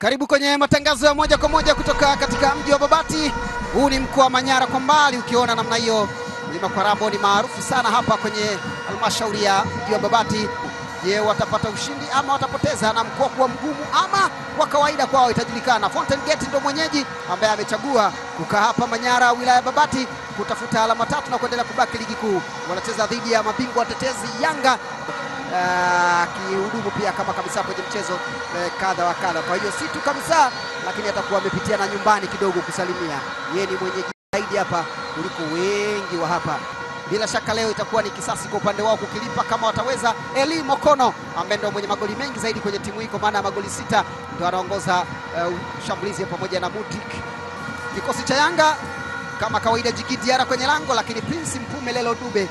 Karibu kwenye matangazo ya moja kwa moja kutoka katika mji wa Babati. Huu ni mkoa wa Manyara kwa mbali ukiona namna hiyo. Mlima Kwarambo ni maarufu sana hapa kwenye halmashauri ya mji wa Babati. Je, watapata ushindi ama watapoteza na mkoa kuwa mgumu ama wa kawaida kwao itajulikana. Fountain Gate ndio mwenyeji ambaye amechagua kukaa hapa Manyara wilaya Babati kutafuta alama tatu na kuendelea kubaki ligi kuu. Wanacheza dhidi ya mabingwa watetezi Yanga, akihudumu pia kama kabisa kwenye mchezo kadha wa kadha. Kwa hiyo si tu kabisa, lakini atakuwa amepitia na nyumbani kidogo kusalimia. Yeye ni mwenyeji zaidi hapa kuliko wengi wa hapa. Bila shaka leo itakuwa ni kisasi kwa upande wao kukilipa kama wataweza. Eli Mokono ambaye ndio mwenye magoli mengi zaidi kwenye timu hii kwa maana magoli 6 ndio anaongoza shambulizi pamoja na Mudrik. Kikosi cha Yanga kama kawaida Djigui Diarra kwenye lango, lakini Prince Mpumelelo Dube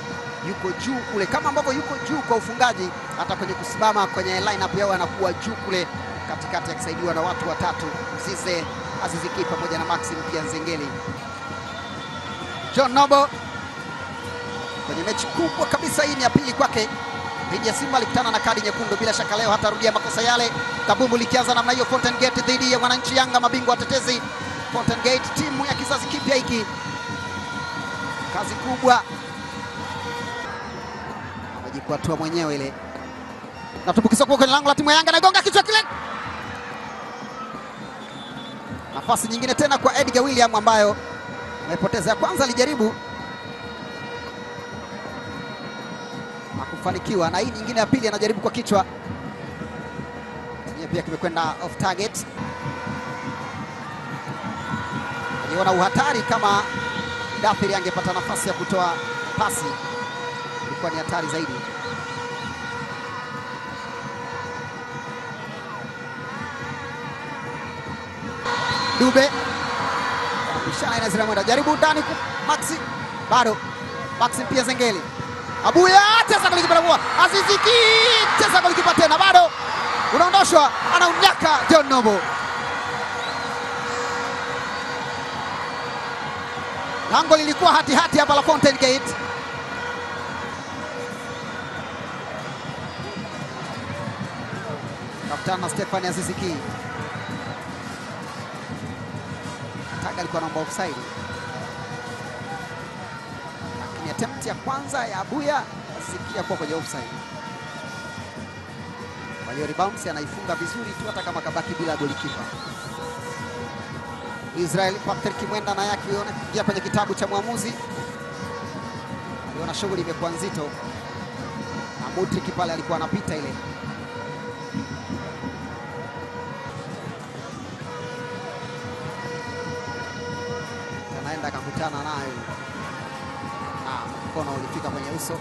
yuko juu kule, kama ambavyo yuko juu kwa ufungaji, hata kwenye kusimama kwenye lineup yao anakuwa juu kule katikati akisaidiwa na watu watatu, Mzize, Aziziki pamoja na Maxim pia Nzengeli. John Nobo kwenye mechi kubwa kabisa hii ni ya pili kwake dhidi ya Simba, alikutana na kadi nyekundu. Bila shaka leo hatarudia makosa yale. Kabumbu likianza namna hiyo, Fountain Gate dhidi ya Wananchi Yanga, mabingwa watetezi. Fountain Gate timu ya kizazi kipya hiki, kazi kubwa amejikwatua mwenyewe ile, na tumbukiza kwa kwenye lango la timu ya Yanga, na gonga kichwa kile. Nafasi nyingine tena kwa Edgar William ambayo amepoteza ya kwanza, alijaribu hakufanikiwa, na hii nyingine ya pili anajaribu kwa kichwa yenyewe pia kimekwenda off target. Aliona uhatari kama Dathiri angepata nafasi ya kutoa pasi, ilikuwa ni hatari zaidi. Dube mshana inazira mwenda, jaribu ndani ku Maxi, bado Maxi pia Zengeli. Abuya cheza golikipa na Aziziki cheza golikipa tena, bado unaondoshwa, anaunyaka John Nobo. Lango lilikuwa hati hapa la Fountain Gate. Kaptana Stefan Aziziki. Taga alikuwa naomba offside, lakini attempt ya kwanza ya Abuya Aziziki kwa kwenye offside. Kwa hiyo rebound anaifunga vizuri tu hata kama kabaki bila golikipa. Israel Patrick Mwenda naye akiona kuingia kwenye kitabu cha mwamuzi, aliona shughuli imekuwa nzito na Mudrik pale alikuwa anapita ile. Anaenda akakutana naye na mkono ulifika kwenye uso.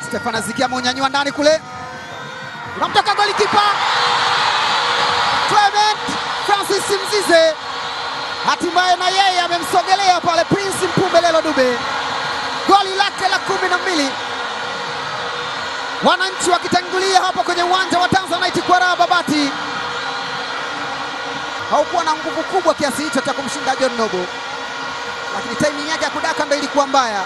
Stefan Aziziki ameunyanyua ndani kule, unamtoka golikipa Clement Francis Mzize, hatimaye na yeye amemsogelea pale Prince Mpumelelo Dube. Goli lake la 12, wananchi wakitangulia hapo kwenye uwanja wa Tanzanite kwa Babati. Haukuwa na nguvu kubwa kiasi hicho cha kumshinda John Nobo, lakini timing yake ya kudaka ndio ilikuwa mbaya.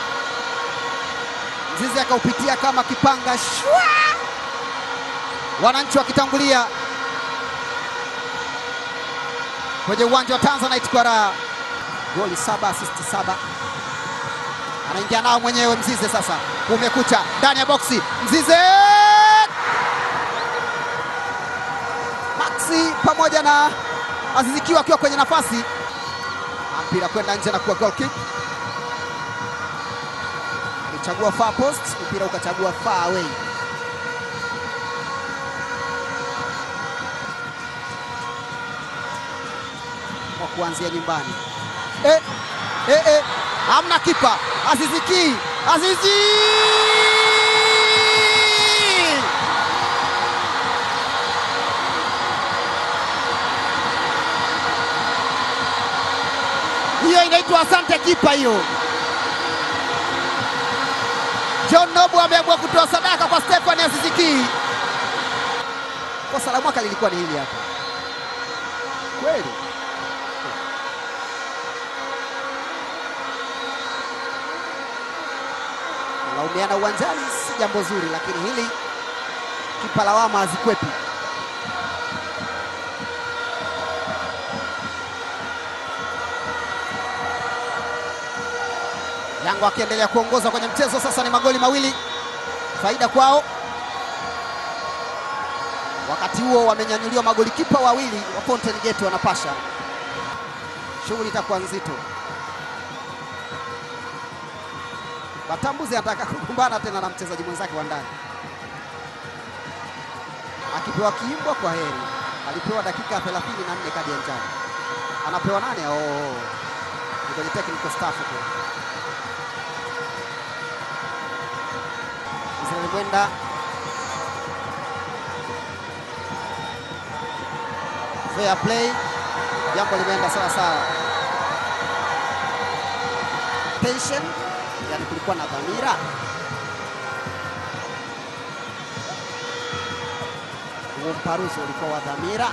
Mzize akaupitia kama kipanga shwa. Wananchi wakitangulia kwenye uwanja wa Tanzanite kwa goli 7 assist 7. Anaingia nao mwenyewe Mzize sasa. Kumekucha ndani ya boxi, Mzize Maxi pamoja na Aziziki akiwa kwenye nafasi, mpira kwenda nje na kuwa goal kick. Alichagua far post, mpira ukachagua far away. Kwa kuanzia nyumbani. Hamna kipa. Aziziki, Azizi! Hiyo inaitwa asante kipa hiyo. John Nobo ameamua kutoa sadaka kwa Stefan Aziziki. Kosa la mwaka lilikuwa ni hili hapa. Kweli. Laumiana uwanjani si jambo zuri, lakini hili kipa lawama hazikwepi. Yanga akiendelea kuongoza kwenye mchezo sasa, ni magoli 2 faida kwao. Wakati huo wamenyanyuliwa magoli kipa wawili wa Fountain Gate wanapasha. Shughuli itakuwa nzito. Batambuzi anataka kukumbana tena na mchezaji mwenzake wa ndani. Akipewa Kiimbwa kwa heri. Alipewa dakika 34 kadi ya njano. Anapewa nani? Oh. Ni kwenye technical staff huko. Israel Mwenda. Fair play. Jambo limeenda sawa sawa. Tension, yani kulikuwa na dhamira. Huo mparuzo ulikuwa wa dhamira.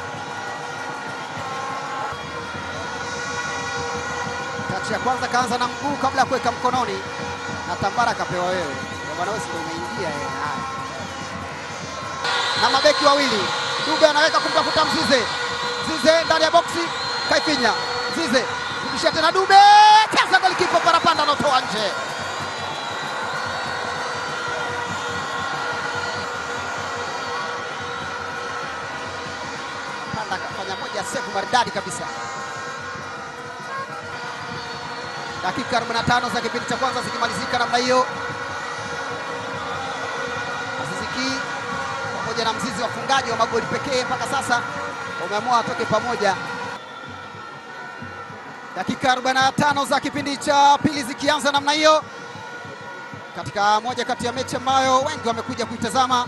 Tachi ya kwanza kaanza na mguu kabla ya kuweka mkononi, na Tambara akapewa wewe. Bwana wewe ndio umeingia yeye. Na mabeki wawili. Dube anaweka kumtafuta Mzize. Mzize ndani ya boksi, kaifinya. Mzize rudishia tena Dube, cheza golikipa Parapanda anatoa nje. Panda akafanya moja save maridadi kabisa. Dakika 45 za kipindi cha kwanza zikimalizika namna hiyo. Aziz Ki pamoja na Mzizi wafungaji wa magoli pekee mpaka sasa wameamua atoke pamoja. Dakika 45 za kipindi cha pili zikianza namna hiyo, katika moja kati ya mechi ambayo wengi wamekuja kuitazama.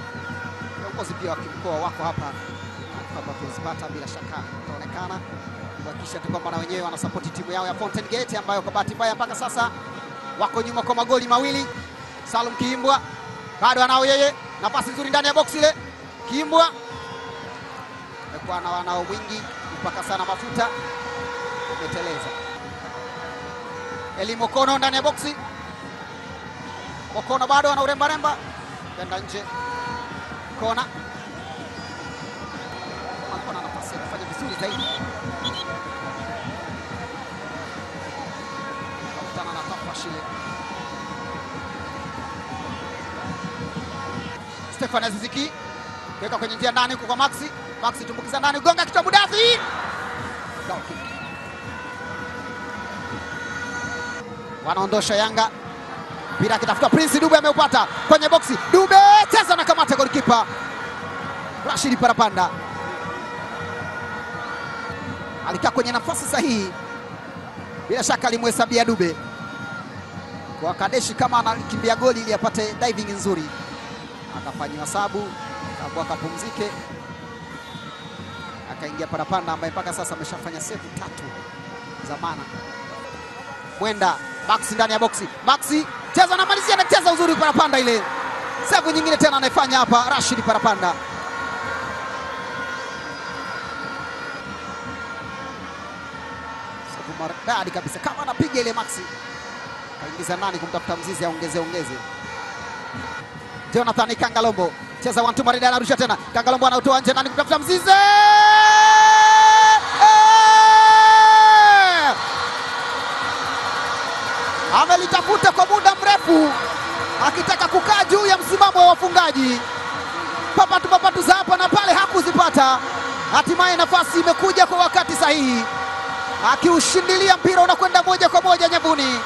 Viongozi pia wa kimkoa wako hapa hapa kuzipata, bila shaka itaonekana kuhakikisha tu kwamba na wenyewe wanasupport timu yao ya Fountain Gate ambayo kwa bahati mbaya mpaka sasa wako nyuma kwa magoli 2. Salum Kiimbwa bado anao yeye, nafasi nzuri ndani ya box ile. Kiimbwa amekuwa na wanao mwingi mpaka sana mafuta umeteleza. Eli Mokono ndani ya boxi. Mokono bado ana uremba remba, kwenda nje. Kona. Alikuwa na nafasi ya kufanya vizuri zaidi. Akakutana na Tafashile. Stefan Aziz Ki kuweka kwenye njia ndani huko kwa Maxi. Maxi tumbukiza ndani, gonga kichwa Mudathi. Goal kick. Wanaondosha Yanga. Mpira akitafuta Prince Dube, ameupata kwenye boxi. Dube cheza na kamata goalkeeper Rashid Parapanda. Alikaa kwenye nafasi sahihi. Bila shaka alimhesabia Dube. Kwa Kadeshi kama anakimbia goli ili apate diving nzuri. Akafanywa sabu, akaambiwa akapumzike. Akaingia Parapanda ambaye mpaka sasa ameshafanya save 3 za maana. Mwenda, Maxi ndani ya boxi. Maxi cheza na malizia na cheza uzuri Parapanda ile. Save nyingine tena anaifanya hapa Rashid Parapanda. Save maridadi kabisa kama anapiga ile Maxi. Kaingiza nani kumtafuta Mzizi aongeze ongeze. Jonathan Kangalombo cheza 1-2 maridadi, anarusha tena. Kangalombo anautoa nje, nani kumtafuta Mzize. Amelitafuta kwa muda mrefu akitaka kukaa juu ya msimamo wa wafungaji. Papatu papatu za hapa na pale hakuzipata. Hatimaye nafasi imekuja kwa wakati sahihi. Akiushindilia mpira unakwenda moja kwa moja nyavuni.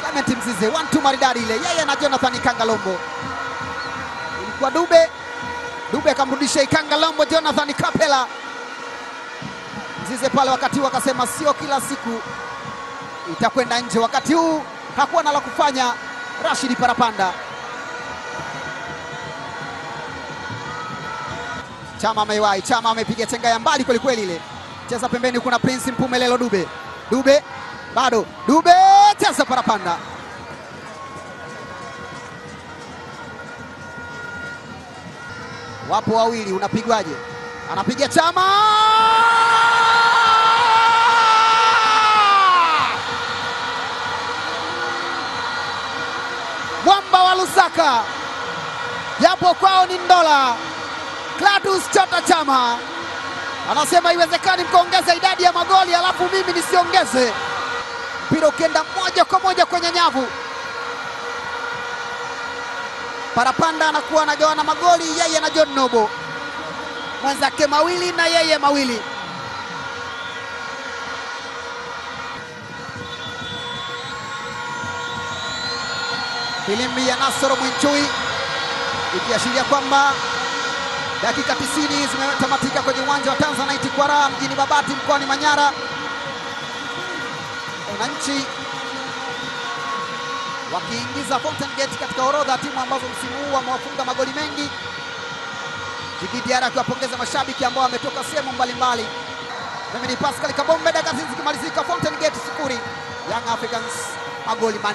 Clement Mzize 1-2 maridadi ile, yeye na Jonathan Kangalombo. Ilikuwa Dube. Dube akamrudisha Kangalombo, Jonathan Kapela. Mzize pale wakati huu akasema sio kila siku itakwenda nje. Wakati huu hakuwa na la kufanya Rashid Parapanda. Chama ameiwahi, Chama amepiga chenga ya mbali kweli kweli ile. Cheza pembeni kuna Prince Mpumelelo Dube. Dube bado, Dube cheza Parapanda. Wapo wawili, unapigwaje? Anapiga Chama! Malipo kwao ni ndola. Clatous Chota Chama anasema haiwezekani mkaongeza idadi ya magoli alafu mimi nisiongeze. Mpira ukienda moja kwa moja kwenye nyavu. Parapanda anakuwa anagawana magoli yeye na John Nobo, mwenzake mawili na yeye mawili. Filimbi ya Nasoro Mwinchui ikiashiria kwamba dakika 90 zimetamatika kwenye uwanja wa Tanzanite Kwaraa mjini Babati mkoani Manyara. Wananchi wakiingiza Fountain Gate katika orodha ya timu ambazo msimu huu wamewafunga magoli mengi. Djigui Diarra akiwapongeza mashabiki ambao wametoka sehemu mbalimbali. Mimi ni Pascal Kabombe, dakika zikimalizika Fountain Gate 0, Young Africans magoli 4.